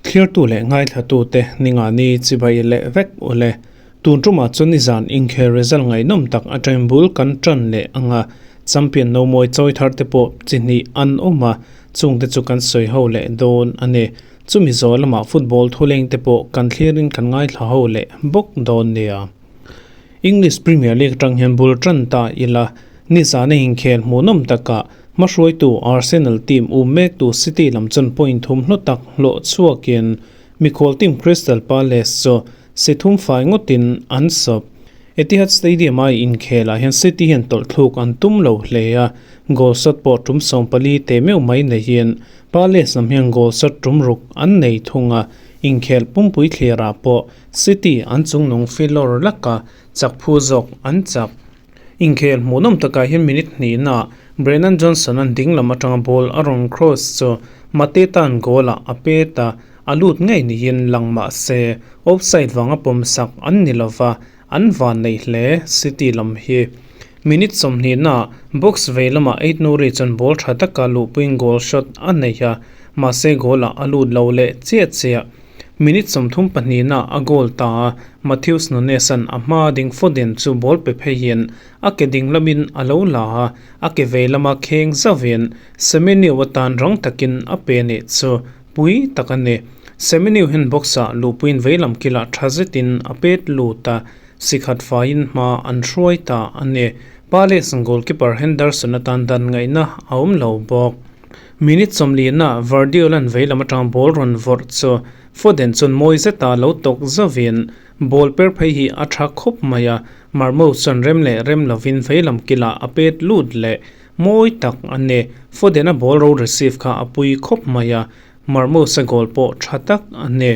Thlirtu leh ngaithlatute Ningani chibai leh vek ule. Tun tumah chuan nizan inkhel result ngaihnawm tak atangin bul kan tan leh ang a, champion no mawi chawi thar te pawh chi hnih an awm a, chungte chu kan sawi ho leh dawn a ni. Chumi zawh lamah football thuleng te pawh kan thlirin kan ngaithla ho leh bawk dawn nia. English Premier League atang hian bul tan ta ila, nizana inkhel hmuhnawm takah hmahruaitu Arsenal team um mektu City lam chuan point thum hlu tak hlawh chhuakin mikhual team Crystal Palace chu si thum fai ngawtin an sawp. Etihad Stadium-a inkhelah hian City hian tawlhthluk an tum lo hle a, goal shot pawh tum 14 teh meuh mai neihin Palace lam hian goal shot tum ruk an nei thung a, inkhel pumpui thlirah pawh City an chungnung filawr laka chak phu zawk an chak. Inkhel hmuhnawm takah hian minute hnihna Brennan Johnson-a'n ding lam atanga ball a rawn cross chu Mateta-a'n goal-ah a pet a, a lut ngei niin lang mah se offside vanga pawmsak an ni lova, an van nei hle City lam hi. Minute 20 ah box vei lamah Ait Nouri chuan ball tha taka luhpuiin goal shot a nei a, mahse goal-ah a lut lo leh chiah chiah. Minute 32 ah a goal ta a, Matheus Nunes-a'n a hma ding Foden chu ball pe pheiin a ke ding lamin a lo la a, a ke vei lama kheng zauhin Semenyo atan rang takin a pe nih chu pui tak a ni. Semenyo hian box-ah luhpuiin vei lam kilah tha zetin a pet lut a, sikhat faiin hma an hruai ta a ni. Palace goalkeeper Henderson atan dan ngaihna a awm lo bawk. Minute 40 ah Gvardiol-a'n vei lam atang ball rawn vawrh chu Foden chuan mawi zeta lo tawk zauhin ball per phei hi a tha khawp mai a, Marmoush chuan rem leh rem lovin vei lam kilah a pet lut leh mawi tak a ni. Foden-a ball ro receive kha a pui khawp mai a, Marmoush-a goal pawh tha tak a ni.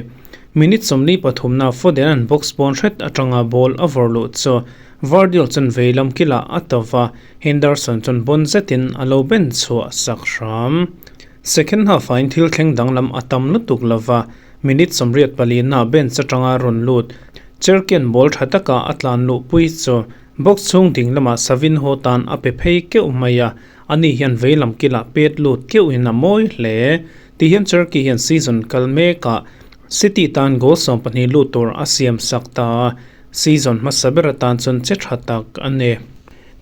Minute 43 na Foden-a'n box pawn hret atanga ball a vawrh luh chu Gvardiol chuan vei lam kilah a to va, Henderson chuan bawn zetin a lo ben chhuah sak hram. Second half-ah in thil thleng danglam a tam lutuk lova, minute 84 na bench atanga rawn lut Cherkian ball tha taka a tlan luhpui chu box chhung ding lamah Savinho tan a pe phei keuh mai a, ani hian vei lam kilah pet lut keuhin a mawi hle. Tihian Cherki hian season kal mekah City tan goal 12 lut tur a siam sak ta a, season hmasa ber atan chuan che tha tak a ni.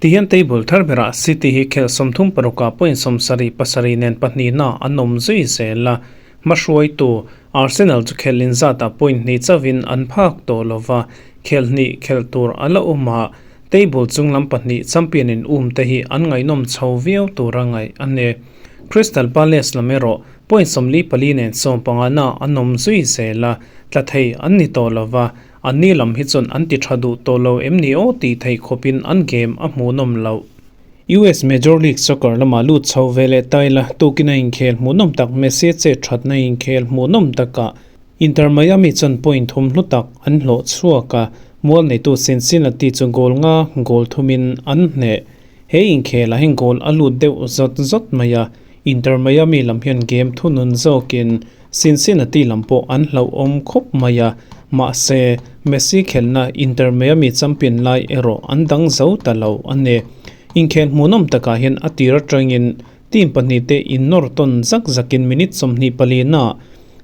Tihian table thar berah City hi khelh 36 ah point 77 nen pahnihna an awm zui zel a, hmahruaitu Arsenal chu khelh inzatah point hnih chauhin an phak tawh lova, khelh hnih khelh tur a la awm a, table chung lam pahnih champion in um te hi an ngaihnawm chho viau tura ngaih a ni. Crystal Palace lam erawh point 44 nen 15 na an awm zui zel a, tla thei an ni tawh lova, Anni lam hi chuan an ti tha duh tawh lo em ni aw tih theih khawpin an game a hmuhnawm loh. US Major League Soccer lamah lut chho ve leh ta ila, tukin a inkhel hmuhnawm tak Messi a chet thatna inkhel hmuhnawm takah Inter Miami chuan point thum hlu tak an hlawh chhuak a, mual neitu Cincinnati chu goal nga goal thumin an hneh. He inkhelah hian goal a lut deuh zawt zawt mai a, Inter Miami lam hian game thunun zawkin Cincinnati lam pawh an hlauhawm khawp mai a, mahse Messi khelhna Inter Miami champion lai erawh an dang zo ta lo a ni. Inkhel hmuhnawm takah hian a tir atangin team pahnih te innawr tawn zak zakin minute 24 na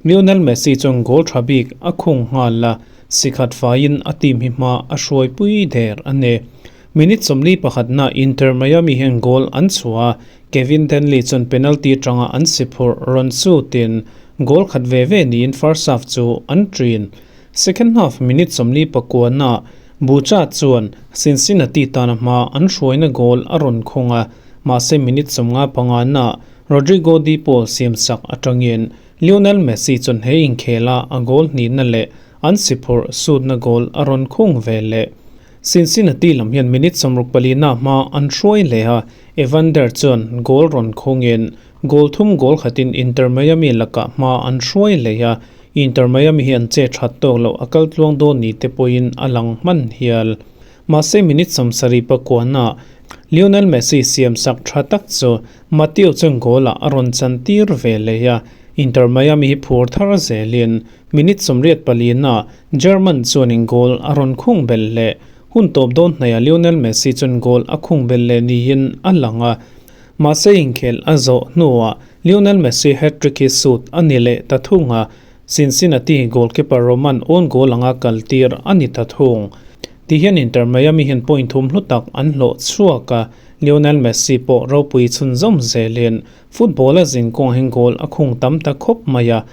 Lionel Messi chuan goal tha bik a khung nghal a, sikhat faiin a team hi hma a hruaipui der a ni. Minute 41 na Inter Miami hian goal an chhuah a, Kevin Denley chuan penalty atanga an si phurh rawn sutin goal khat ve ve niin first half chu an ṭin. Second half minute 49 na Bucha chuan Cincinnati tana hma an hruaina goal a rawn khung a, mahse minute 55 na Rodrigo De Paul siamsak atangin Lionel Messi chuan he inkhela a goal hnihna leh an si phurh sutna goal a rawn khung ve leh. Cincinnati lam hian minute 64 na hma an hruai leh a, Evander chuan goal rawn khungin goal thum goal khatin Inter Miami lakah hma an hruai leh a, Inter Miami hi an che that tawk loh a kal tluang dawn ni te pawhin a lang hman hial. Mahse minute 79 na Lionel Messi siamsak tha tak chu Mateo chuan goal ah a rawn chan tir ve leh a, Inter Miami hi phur thar zelin minute 84 na German chuanin goal a rawn khung belh leh. Hun tawp dawn hnaihah Lionel Messi chuan goal a khung belh leh niin a lang a, mahse inkhel a zawh hnuah Lionel Messi hat-trick hi sut a ni leh ta thung a, Cincinnati goalkeeper Roman own goal anga kaltir a ni ta thung. Ti hian Inter Miami hian point thum hlu tak an hlawh chhuak a, Lionel Messi pawh ropui chhunzawm zelin football a zin kawng hian goal a khung tam ta khawp mai a,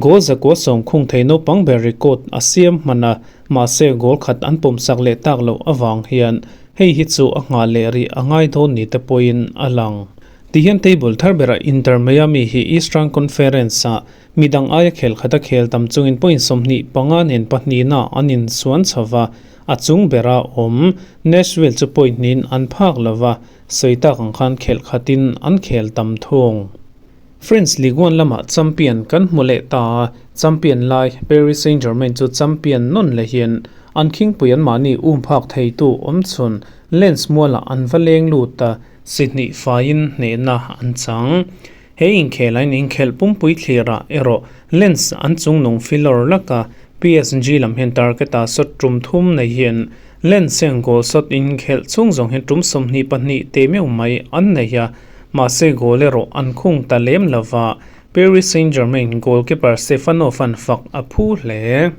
goal zakua sawm khung thei naupang ber record a siam hman a, mahse goal khat an pawmsak leh tak loh avang hian hei hi chu a nghah leh rih a ngai dawn ni te pawhin a lang. Ti hian table thar berah Inter Miami hi Eastern Conference-ah Midang aia khel khat a khel tam chungin point 25 nen pahnihna an insuan chho va, a chung bera awm Nashville chu point hnihin an phak lo va, sawi tak ang khan khelh khatin an khel tam thung. French Ligue 1 lamah champion kan hmu leh ta a, champion lai Paris Saint-Germain chu champion nawn lehin an khingpui anmahni um phak theitu awmchhun Lens mualah an va leng lut a, si hnih faiin hnehna an chang. He inkhel ain inkhelh pumpui thlirah erawh Lens an chungnung filawr laka PSG lam hian target ah shot tum thum nei hian Lens hian goal shot inkhelh chhung zawng hian tum 22 te meuh mai an nei a, mahse goal erawh an khung ta lem lova Paris Saint-Germain goalkeeper Stefano fan fak a phu hle.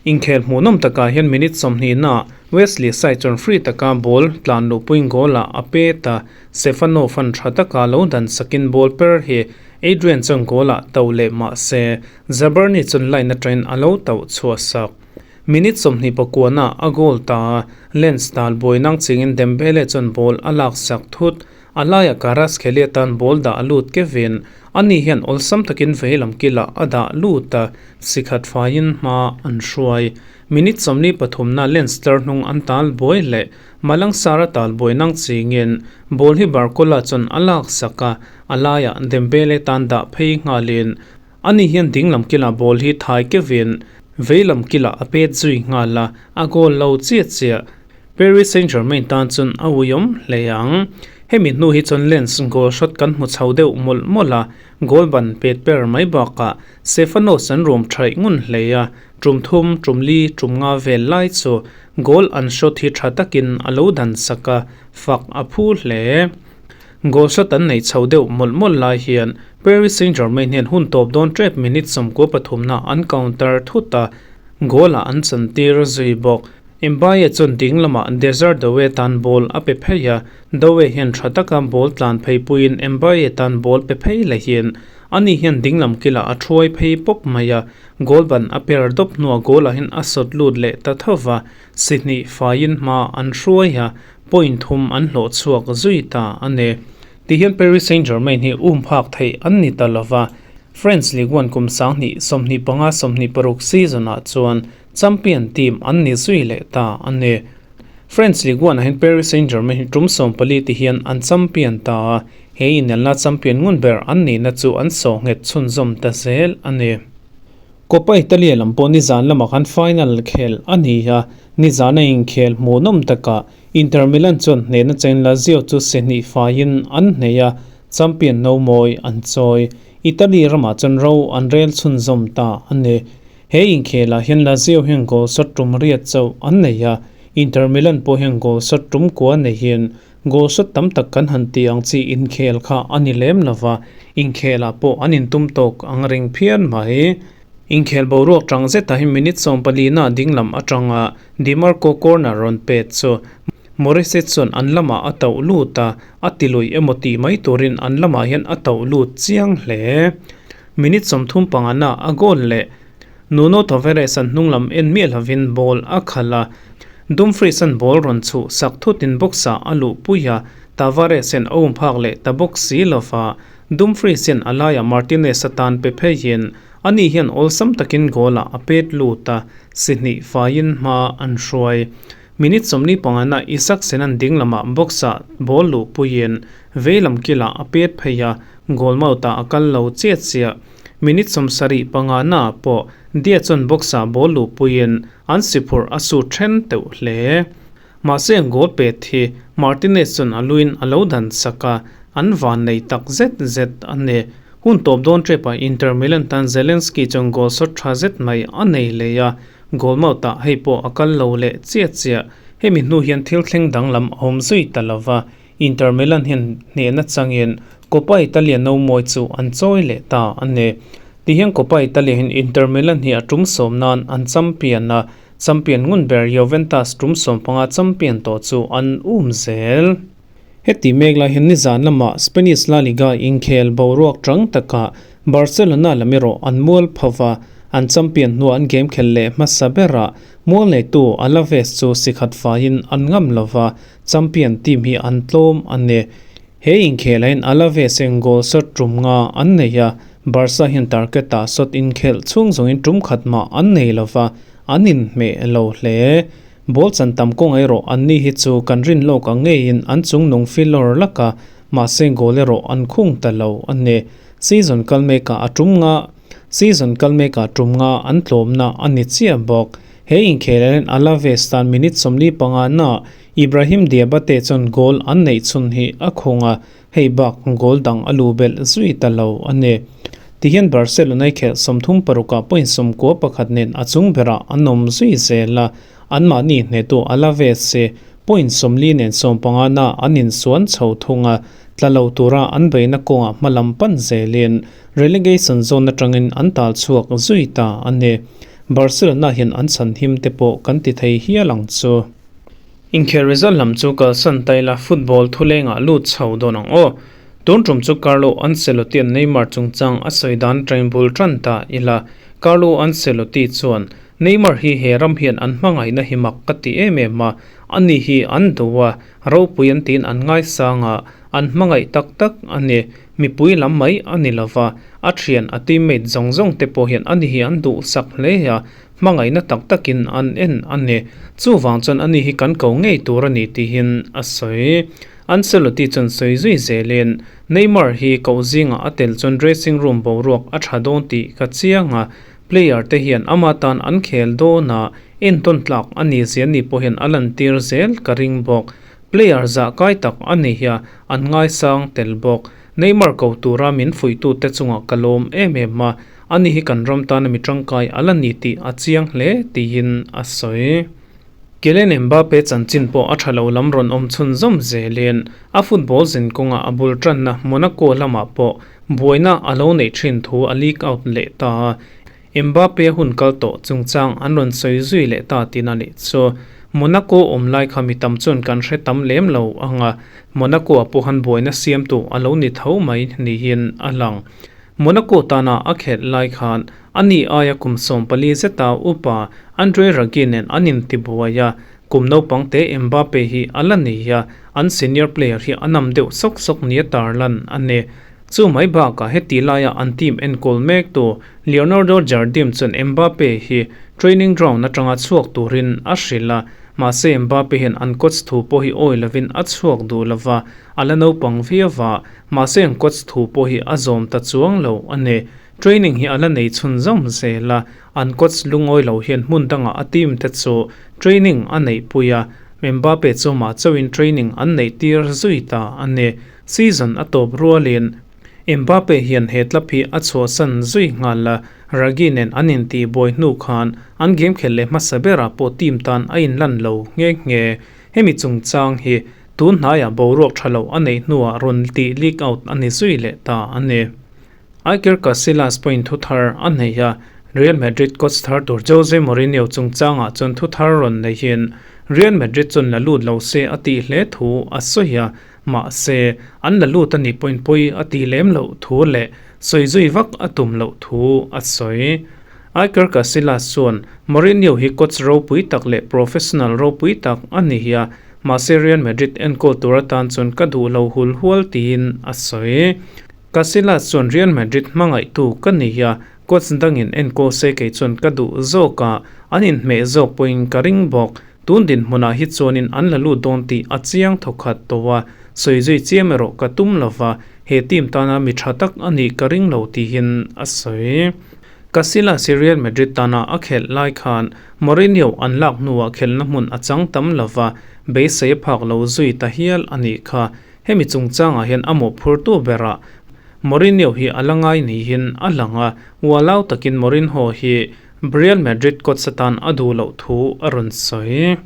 Inkhel hmuhnawm takah hian minute 20 naah Wesley Sai chuan free taka ball tlan luhpuiin goal ah a pet a, Stefano fan tha taka lo dan sakin ball per hi Adrian chuan goal ah to leh mah se Zabarni chuan line atangin a lo to chhuah sak. Minute 29 naah a goal ta a, Lens tal buai nang chingin Dembele chuan ball a lak sak thut. A laiah Kvaratskhelia tan ball dah a lut kevin ani hian awlsam takin veilam kilah a dah lut a, sikhat faiin hma an hruai. Minute 43 na Lens tlar hnung an tal buai leh Malang Sara tal buai nang chingin ball hi Barcola chuan a lak sak a, a laiah Dembele tan dah phei nghalin ani hian dinglam kilah ball hi thai kevin veilam kilah a pet zui nghal a, a goal lo chiah chiah. Paris Saint-Germain tan chuan a uiawm hle ang. Hemi hnu hi chuan Lens goal shot kan hmu chho deuh mawlh mawlh a, goal ban pet per mai bakah Stefanos an rum thaih ngun hle a, tum thum, tum li, tum nga vel lai chu goal an shot hi tha takin a lo dan sak a, fak a phu hle. Goal shot an nei chho deuh mawlh mawlh lai hian Paris Saint-Germain hian hun tawp dawn tep minute 93 na an counter thut a, goal ah an chantir zui bawk. Mbaye chuan ding lamah Desire Doue tan ball a pe phei a, Doue hian tha taka ball tlan phei puiin Mbaye tan ball pe phei lehin ani hian ding lam kilah a thuai phei pawp mai a, goal ban a per dawp hnuah goal ah hian a sawt lut leh ta tho va, si hnih faiin hma an hruai a, point thum an hlawh chhuak zui ta a ni. Tihian Paris Saint-Germain hi um phak theih an ni ta lova, French Ligue 1 kum 2025 26 season ah chuan Champion team an ni zui leh ta a ni. French Ligue 1 ah hian Paris Saint-Germain hi tum 14 ti hian an champion ta a, he inelna champion ngun ber an nihna chu an sawh nghet chhunzawm ta zel a ni. Coppa Italia lam pawh nizan lamah khan final khel a ni a, nizana inkhel hmuhnawm takah Inter Milan chuan hnehna chain Lazio chu se hnih faiin an hneh a, champion no mawi an chawi. Italy ramah chuan ro an rel chhunzawm ta a ni. He inkhelah hian Lazio hian goal shot tum riat chauh an nei a, Inter Milan pawh hian goal shot tum kua neihin goal shot tam tak kan han tih ang chi inkhel kha a ni lem lova, inkhelah pawh an intum tawk ang ring phian mai. Inkhel boruak tang zetah hi minute 14 na dinglam atanga Di Marco corner rawn pet chu Morrissey chuan an lamah a tauh lut a, a ti lui emaw tih mai turin an lamah hian a tauh lut chiang hle. Minute 35 na a goal leh Nuno Tavares an hnunglam en miah lovin ball a khalh a, Dumfries an ball rawn chhuh sak thutin box ah a luh pui a, Tavares hian a um phak leh ta bawk si lova, Dumfries hian a laiah Martinez atan pe pheiin ani hian awlsam takin goal ah a pet lut a, si hnih faiin hma an hruai. Minute 45 na Isaksen an ding lamah box ah ball luh puiin veilam kilah a pet phei a, goal mouth ah a kal lo chiah chiah. Minute 75 na pawh Dia chuan box ah ball luh puiin an si phurh a su then teuh hle. Mahse goal pet hi Martinez chuan a luin a lo dan sak a, an van nei tak zet zet a ni. Hun tawp dawn tepah Inter Milan tan Zielinski chuan goal shot tha zet mai a nei leh a, goal mouth ah hei pawh a kal lo leh chiah chiah. Hemi hnu hian thil thleng danglam a awm zui ta lova, Inter Milan hian hnehna changin Coppa Italia no mawi chu an chawi leh ta a ni. Tihian Coppa Italia hian Inter Milan hi a tum sawm nan an champion a, champion ngun ber Juventus tum 15 champion tawh chu an um zel. Heti mek lai hian nizan lamah Spanish La Liga inkhel boruak tang takah Barcelona lam erawh an mual phova, an champion hnuah an game khel leh hmasa berah mual neitu Alaves chu sikhat faiin an ngam lova, champion team hi an tlawm a ni. He inkhel aiin Alaves in goal shot tum nga an nei a, Barca hian target ah shot inkhelh chhung zawngin tum khat mah an nei lova, an inhmeh lo hle. Ball chan tam kawng erawh an ni hi chu kan rin lawk ang ngeiin an chung nung filawr lak a, mahse goal erawh an khung ta lo a ni. Season kal mekah a tum nga Season kal mekah tum nga an tlawmna a ni chiah bawk. He inkhel hian Alaves tan minute 45 na Ibrahim Diabate chuan goal an neih chhun hi a khung a, hei bak goal dang a lu belh zui ta lo a ni. Tihian Barcelona i khelh 36 ah point 91 nen a chung berah an awm zui zel a, anmahni hnehtu Alaves hi point 40 nen 15 na an insuan chho thung a, tla lo tura an beihna kawngah hma lam pan zelin relegation zone atangin an tal chhuak zui ta a ni. Barcelona hian an chhan him te pawh kan ti thei hial ang chu. Inkhel result lam chu kalsan taila football thulengah lut chho dawn ang aw. Tun tum chu Carlo Ancelotti an Neymar chungchang a sawi dan train bul tan ta ila. Carlo Ancelotti chuan, Neymar hi he ram hian an hmangaihna hi mak ka ti em em a, ani hi an duh a, ropui an tiin an ngaisang a, an hmangaih tak tak a ni. Mipui lam mai a ni lova, a thian a teammate zawng zawng te pawh hian ani hi an duhsak hle a, hmangaihna tak takin an en a ni. Chuvang chuan ani hi kan ko ngei tur a ni tihin a sawi. Ancelotti chuan sawi zui zelin, Neymar hi koh zingah a tel chuan dressing room boruak a tha dawn tih ka chiang a, player te hian ama tan an khel dawn a, entawn tlak a ni zia ni pawh hian a lantir zel ka ring bawk. Player zah kai tak a ni hi a, an ngaisang tel bawk. Neymar ko tura min fuihtute chungah ka lawm em em a, ani hi kan ram tana mi tangkai a la ni tih a chiang hle tiin a sawi. Kylian Mbappe chanchin pawh a tha lo lam rawn awm chhunzawm zelin a football zin kawngah a bul tanna Monaco lamah pawh buaina a lo neih thin thu a leak out leh ta a. Mbappe hun kal tawh chungchang an rawn sawi zui leh ta tin a nih chu. Monaco awm lai kha mi tam chuan kan hre tam lem lo ang a, Monaco-ah pawh han buaina siamtu a lo ni tho mai niin a lang. Monaco tana a khelh lai khan ani aia kum 14 zeta upa Andre Raggi nen an intibuai a, kum naupang te Mbappe hi a la nei a, an senior player hi a nam deuh sawk sawk nia tarlan a ni. Chu mai bakah heti laia an team enkawl mek tu Leonardo Jardim chuan Mbappe hi training ground atanga chhuak turin a hrilh a, mahse Mbappe hian an coach thu pawh hi awi lovin a chhuak duh lova, a la naupang viau a, mahse an coach thu pawh hi a zawm ta chuang lo a ni. Training hi a la nei chhunzawm zel a, an coach lungawi lo hian hmun dangah a team te chu training a neihpui a, Mbappe chu mah chauhin training an neih tir zui ta a ni. Season a tawp rualin Mbappe hian he club hi a chhuahsan zui nghal a, Raggi nen an intih buai hnu khan an game khelh leh hmasa berah pawh team tan a inlan lo nghe nghe. Hemi chungchang hi tun hnaiah boruak tha lo a neih hnuah rawn tih leak out a ni zui leh ta a ni. Iker Casillas pawhin thu thar a nei a, Real Madrid coach thar tur Jose Mourinho chungchangah chuan thu thar rawn neihin Real Madrid chuan la lut lo se a tih hle thu a sawi a, mahse an la lut a nih pawhin pawi a tih lem loh thu leh sawi zui vak a tum loh thu a sawi. Iker Casillas chuan Mourinho hi coach ropui tak leh professional ropui tak a ni a, mahse Real Madrid enkawl tur atan chuan ka duh lo hul hual tiin a sawi. Casillas chuan Real Madrid hmangaihtu ka ni a, coach dangin enkawl se kei chuan ka duh zawk a, an inhmeh zawk pawhin ka ring bawk. Tun dinhmunah hi chuanin an la lut dawn tih a chiang thawkhat tawh a, sawi zui chiam erawh ka tum lova, he team tana mi tha tak a nih ka ring lo tihin a sawi. Casillas hi Real Madrid tana a khelh lai khan Mourinho an lak hnuah khelhna hmun a chang tam lova, beisei a phak lo zui ta hial a nih kha. Hemi chungchangah hian a mawhphurtu berah Mourinho hi a la ngai niin a lang a, ualau takin Mourinho hi Real Madrid coach atan a duh loh thu a rawn sawi.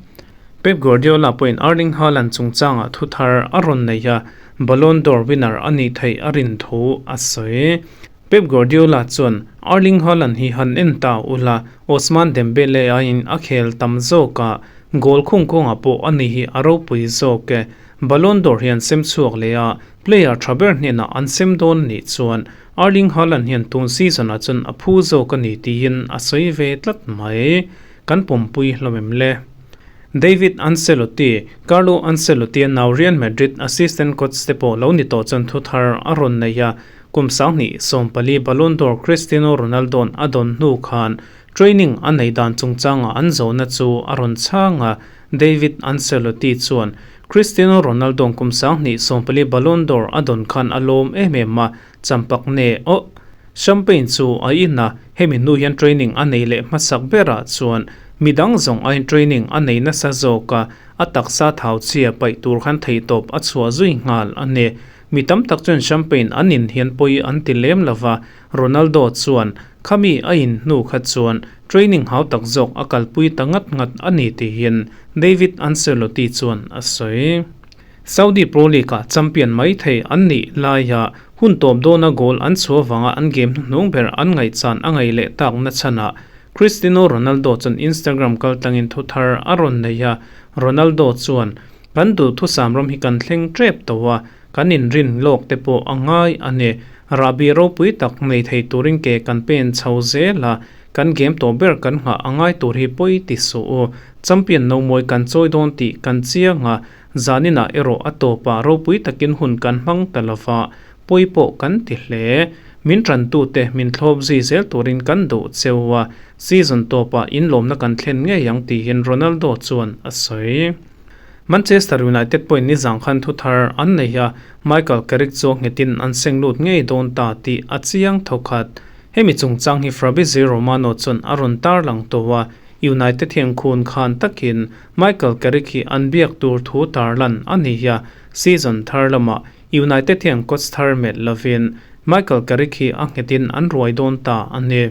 Pep Guardiola pawhin Erling Haaland chungchangah thu thar a rawn nei a, Ballon d'Or winner a nih theih a rin thu a sawi. Pep Guardiola chuan Erling Haaland hi han en ta ula, Ousmane Dembele aiin a khel tam zawk a, goal khung kawngah pawh ani hi a ropui zawk e. Ballon d'Or hi an sem chhuak leh a, player tha ber hnenah an sem dawn nih chuan Erling Haaland hian tun season ah chuan a phu zawk a ni tiin a sawi ve tlat mai. Kan pawmpui hlawm em le? David Ancelotti, Carlo Ancelotti-a nau Real Madrid assistant coach te pawh lo ni tawh chuan thu thar a rawn nei a, kum 2014 Ballon d'Or Cristiano Ronaldo-a'n a dawn hnu khan training a nei dan chungchangah an zawhna chu a rawn chhang a, David Ancelotti chuan Cristiano Ronaldo-a'n kum 2014 Ballon d'Or a dawn khan a lawm em em a, champak ne aw. Champagne chu a in a, hemi hnu hian training a nei leh hmasak berah chuan midang zawng aiin training a nei nasa zawk a, a taksa thau chhia paih tur khan theihtawp a chhuah zui nghal a ni. Mi tam tak chuan champagne an in hian pawi an ti lem lo va, Ronaldo chuan khami a in hnu kha chuan training hau tak zawk a kalpui ta ngat ngat a ni tihin David Ancelotti chuan a sawi. Saudi Pro League-ah champion mai thei an nih laia hun tawp dawna goal an chhuah vanga an game hnuhnung ber an ngaihchan a ngaih leh tak na chhanah Cristiano Ronaldo chuan Instagram kaltlangin thu thar a rawn nei a, Ronaldo chuan, Kan duhthusam ram hi kan thleng tep tawh a, kan inrin lawk te pawh a ngai a ni. Rahbi ropui tak nei thei turin ke kan pen chho zel a, kan game tawh ber kan nghah a ngai tur hi pawi ti suh u. Champion nomawi kan chawi dawn tih kan chiang a, Zaninah erawh a tawpah ropui takin hun kan hmang ta lova, pawi pawh kan ti hle. Min tantute min thlawp zui zel turin kan duh cheu a, season tawpah inlawmna kan thlen ngei ang tiin Ronaldo chuan a sawi. Manchester United pawhin nizang khan thu thar an nei a, Michael Carrick chu nghetin an seng lut ngei dawn ta tih a chiang thawkhat. Hemi chungchang hi Fabrizio Romano chuan a rawn tarlang tawh a, United hian khun khan takin Michael Carrick hi an biak tur thu tarlan a ni a, season thar lamah United hian coach thar melh lovin Michael Carrick hi a nghetin an ruai dawn ta a ni.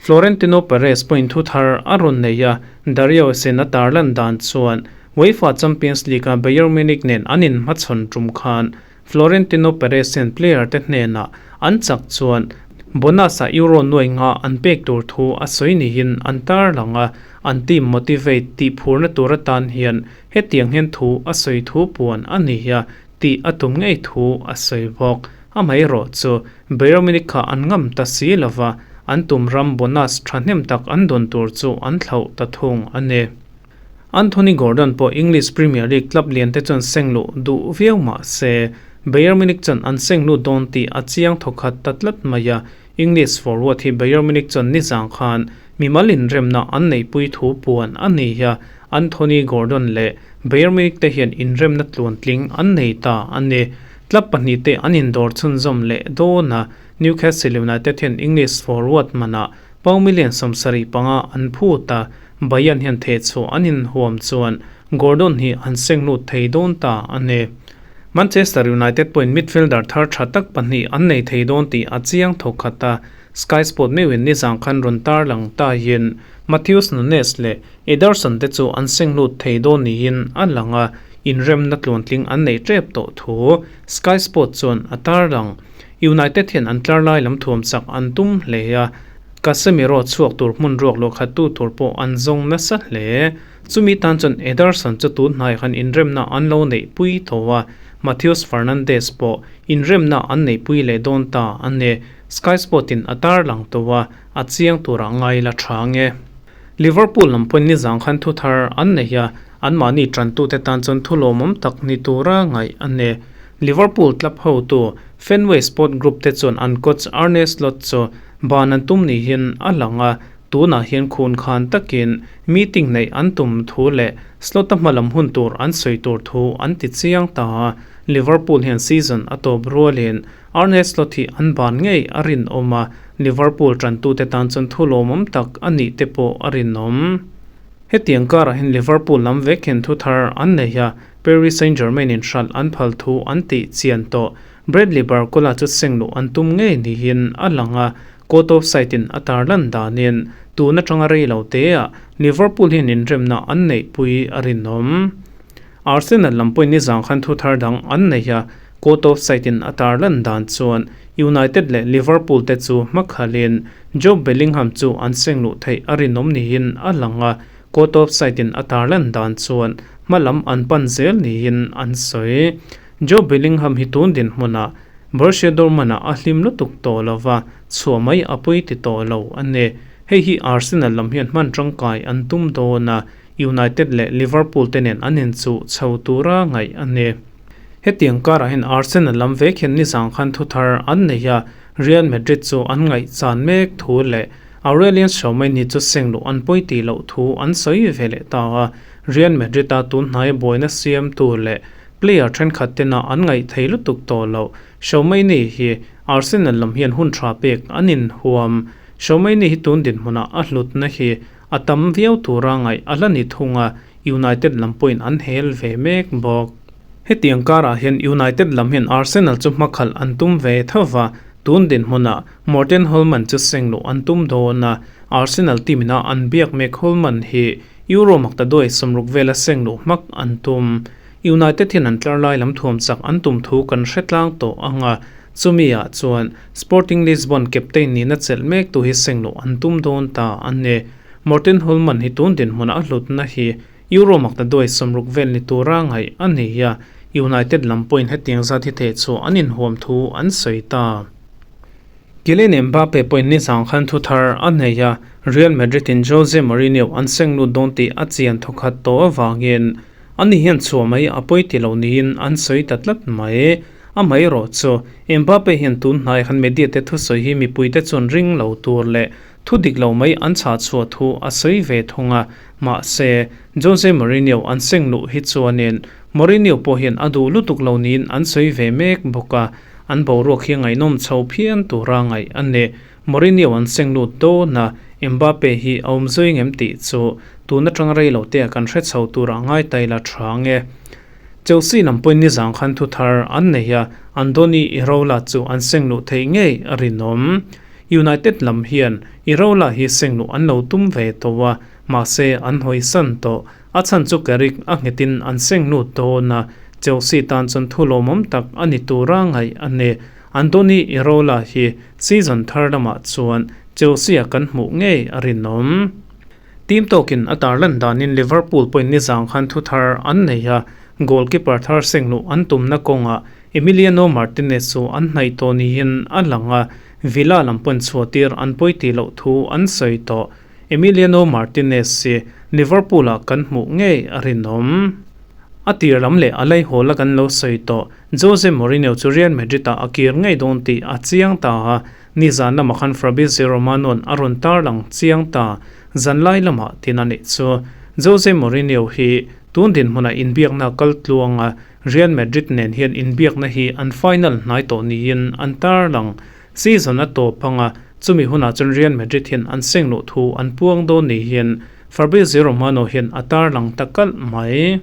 Florentino Perez pawhin thu thar a rawn nei a, Dario Sen a tarlan dan chuan UEFA Champions League-a Bayern Munich nen an inhmachhawn tum khan Florentino Perez hian player te hnenah an chak chuan bonus-ah Euro nuai nga an pek tur thu a sawi niin an tarlang a, an team motivate tih phurna tur atan hian hetiang hian thu a sawi thu puan a ni a tih a tum ngei thu a sawi bawk. Amaherawh chu Bayern Munich kha an ngam ta si lova, an tum ram bonus thahnem tak an dawn tur chu an thlauh ta thung a ni. Anthony Gordon pawh English Premier League club lian te chuan seng luh duh viau mah se, Bayern Munich chuan an seng lut dawn tih a chiang thawkhat ta tlat mai a, English forward hi Bayern Munich chuan nizang khan mimal inremna an neihpui thu puan a ni a, Anthony Gordon leh Bayern Munich te hian inremna tluantling an nei ta a ni. Club pahnihte an indawr chhunzawm leh dawn a, Newcastle United hian English forward manah pound million 75 an phut a, Bayern hian thehchhuah an inhuam chuan Gordon hi an seng lut thei dawn ta a ni. Manchester United pawhin midfielder thar tha tak pahnih an nei thei dawn tih a chiang thawk khat a, Sky Sport meuhin nizang khan rawn tarlang tahin Matheus Nunes leh Ederson te chu an seng lut thei dawn niin a lang a, inremna tluantling an nei tep tawh thu Sky Sport chuan a tarlang. United hian an tlar lai lam thuam chak an tum hle a, Casemiro chhuak tur hmun ruak luah khat tu tur pawh an zawng nasa hle. Chumi tan chuan Ederson chu tun hnaiah khan inremna an lo neihpui tho a, Matheus Fernandes pawh inremna an neihpui leh dawn ta a ni. Sky Sport in a tarlang tawh a, a chiang turah ngai la tha nge. Liverpool lam pawhin nizang khan thu thar an nei a, anmahni tantute tan chuan thu lawmawm tak ni tura ngaih a ni. Liverpool club hotu Fenway Sport Group te chuan an coach Arne Slot chu ban an tum niin a lang a, tunah hian khun khan takin meeting neih an tum thu leh Slot-a hmalam hun tur an sawi tur thu an ti chiang ta a, Liverpool hian season a tawp rualin Arne Slot hi an ban ngei a rinawm a, Liverpool tantute tan chuan thu lawmawm tak a nih te pawh a rinawm. Hetiang karah hian Liverpool lam vek hian thu thar an nei a, Paris Saint-Germain in hralh an phal thu an tih chian tawh. Bradley Barcola chu seng luh an tum ngei niin a lang a, Court of Sight in a tarlan danin tun atanga rei lo teah Liverpool hian inremna an neihpui a rinawm. Arsenal lam pawhin nizang khan thu thar dang an nei a. Court of Sight in a tarlan dan chuan United leh Liverpool te chu hmakhalin Jobe Bellingham chu an seng luh theih a rinawm niin a lang a, Court of Sight in a tarlan dan chuan hmalam an pan zel niin an sawi. Jobe Bellingham hi tun dinhmunah Borussia Dortmund-ah a hlim lutuk tawh lo va, chhuah mai a pawi ti tawh lo a ni. Hei hi Arsenal lam hian hman tangkai an tum dawn a, United leh Liverpool te nen an inchuh chho tura ngaih a ni. Hetiang karah hian Arsenal lam vek hian nizang khan thuthar an nei a, Real Madrid chu an ngaihchan mek thu leh Aurelien Tchouameni chu seng luh an pawi tih loh thu an sawi ve leh ta a, Real Madrid-a tun hnaia buaina siamtu leh player thenkhat tena an ngaih thei lutuk tawh loh Tchouameni hi Arsenal lam hian hun tha pek an inhuam. Tchouameni hi tun dinhmunah a hlutna hi a tam viau tura ngaih a la ni thung a, United lam pawhin an hel ve mek bawk. Hetiang karah hian United lam hian Arsenal chu hmakhalh an tum ve tho va, tun dinhmunah Morten Hjulmand chu seng luh an tum dawn a, Arsenal team ina an biak mek Hjulmand hi Euro maktaduai 60 vela seng luh hmak an tum. United hian an tlar lai lam thuam chak an tum thu kan hre tlang tawh ang a, chumi ah chuan Sporting Lisbon captain nihna chelh mek tu hi seng luh an tum dawn ta a ni. Morten Hjulmand hi tun dinhmunah a hlutna hi Euro maktaduai 60 vel ni tura ngaih a ni a, United lam pawhin hetiang zat hi theh chhuah an inhuam thu an sawi ta. Kylian Mbappe pawhin nizang khan thu thar a nei a, Real Madrid in Jose Mourinho an seng lut dawn tih a chian thawkhat tawh avangin ani hian chhuah mai a pawi ti lo niin an sawi ta tlat mai. Amaherawh chu Mbappe hian tun hnai khan media te thusawi hi mipuite chuan ring lo tur leh Thu dik lo mai an chhah chhuah thu a sawi ve thung a, mahse, Jose Mourinho an seng luh hi chuanin Mourinho pawh hian a duh lutuk lo niin an sawi ve mek bawk a, an boruak hi ngaihnawm chho phian tura ngaih a ni. Mourinho an seng lut dawn a, Mbappe hi a awm zui ngem tih chu tun atang rei lo te ah kan hre chho tura ngai ta ila tha nge. Chelsea lam pawhin nizang khan thu thar an nei a, Andoni Iraola chu an seng luh theih ngei a rinawm. United lam hian Iraola hi seng luh an lo tum ve tawh a, mahse an hawi san tawh. A chhan chu Carrick a nghetin an seng lut dawn a, Chelsea tan chuan thu lawmawm tak a ni tura ngaih a ni. Andoni Iraola hi season thar lamah chuan Chelsea-a kan hmuh ngei a rinawm. Team tawkin a tarlan danin Liverpool pawhin nizang khan thu thar an nei a, goalkeeper thar seng luh an tumna kawngah Emiliano Martinez chu an hnaih tawh niin a lang a, Villa lam pawn chhuahtir an pawi tih loh thu an sawi tawh. Emiliano Martinez hi Liverpool-ah kan hmuh ngei a rinawm. A tir lam leh a laihawl a kan lo sawi tawh. Jose Mourinho chu Real Madrid-ah a kir ngei dawn tih a chiang ta a, nizan lamah khan Fabrizio Romano-a'n a rawn tarlang chiang ta. Zanlai lamah tin a nih chu. Jose Mourinho hi tun dinhmunah inbiakna kal tluang a, Real Madrid nen hian inbiakna hi an final hnai tawh niin an tarlang. Season a tawp anga chumi hunah chuan Real Madrid hian an seng luh thu an puang dawn ni hian Fabrizio Romano hian a tarlang ta kalh mai.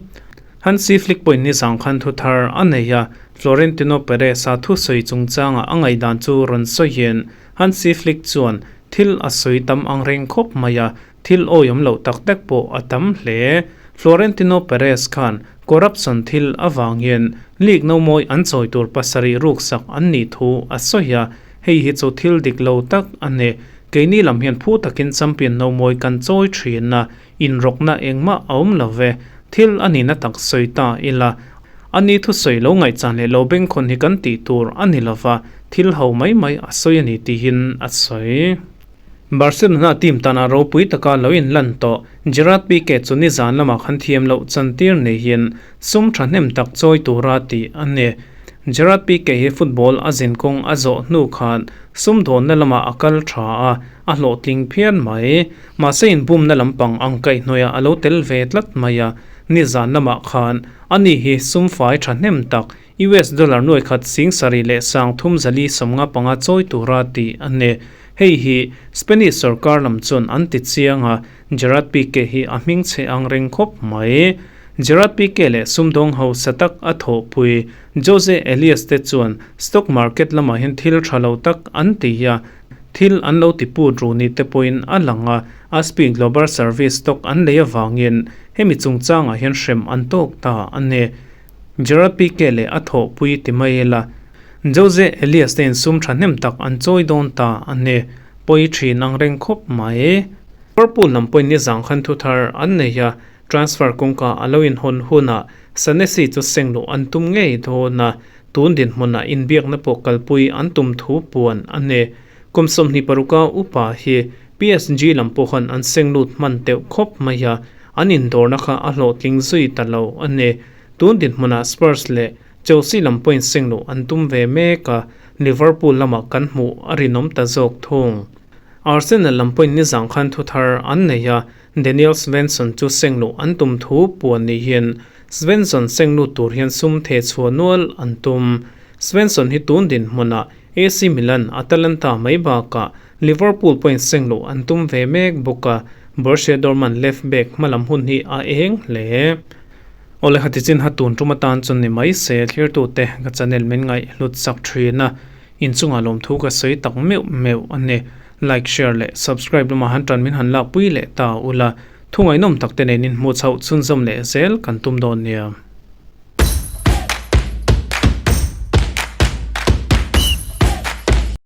Hansi Flick pawhin nizang khan thu thar a nei a, Florentino Perez-a thusawi chungchanga a ngaihdan chu rawn sawiin Hansi Flick chuan thil a sawi tam angreng khawp mai a, Thil awiawm loh tak tak pawh a tam hle. Florentino Perez khan corruption thil avangin league nomawi an chawi tur pasarih ruksak an nih thu a sawi a, hei hi chu thil dik lo tak a ni. Keini lam hian phu takin champion nomawi kan chawi thin a, inrawkna engmah a awm lo ve. Thil a nihna tak sawi ta ila, ani thusawi lo ngaihchan leh lo bengkhawn hi kan tih tur a ni lova, thil ho mai mai a sawi a ni tihin a sawi. Barcelona team tana ropui taka lo inlan tawh Gerard Pique chu nizan lamah khan thiam loh chantir neihin sum thahnem tak chawi tura tih a ni. Gerard Pique hi football a zinkawng a zawh hnu khan sumdawnna lamah a kal tha a, a hlawhtling phian mai. Mahse inbumna lampang ang kaihhnawihah a lo tel ve tlat mai a, nizan lamah khan ani hi sum fai thahnem tak US dollar nuai khat sing sarih leh sang thum zali 55 chawi tura tih a ni. Hei hi Spanish sorkar lam chuan an ti chiang a, Gerard Pique hi a hming chhe ang reng khawp mai. Gerard Pique leh sumdawng hausa tak a thawhpui Jose Elias te chuan stock market lamah hian thil tha lo tak an ti a, thil an lo ti put ru ni te pawhin a lang a, Aspi Global Service stock an lei avangin hemi chungchangah hian hrem an tawk ta a ni. Gerard Pique leh a thawhpui ti mai ila, Jose Elias te insum thahnem tak an chawi dawn ta a ni. Pawi thin ang reng khawp mai. Liverpool lam pawhin nizang khan thu thar an nei a, transfer kawngka a lo inhawn hunah Senesi chu seng luh an tum ngei dawn a, tun dinhmunah inbiakna pawh kalpui an tum thu puan a ni. Kum 26 a upa hi PSG lam pawhan an seng lut hman teuh khawp mai a, an indawrna kha a hlawhtling zui ta lo a ni. Tun dinhmunah Spurs leh Chelsea lam pawhin seng luh an tum ve mek a, Liverpool lamah kan hmuh a rinawm ta zawk thung. Arsenal lam pawhin nizang khan thu thar an nei a, Daniel Svensson chu seng luh an tum thu puan niin Svensson seng lut tur hian sum theh chhuah nual an tum. Svensson hi tun dinhmunah AC Milan, Atalanta mai bakah Liverpool pawhin seng luh an tum ve mek bawk a, Borussia Dortmund left back hmalam hun hi a eng hle. Awle khati chin ha tun tum atan chuan ni mai se thlirtute ka channel min ngaih hlut sak thin a, inchungah lawmthu ka sawi tak meuh meuh a ni. Like, share leh subscribe lamah han tan min han lakpui leh ta ula, thu ngaihnawm tak te nen in hmuh chhoh chhunzawm leh zel kan tum dawn nia.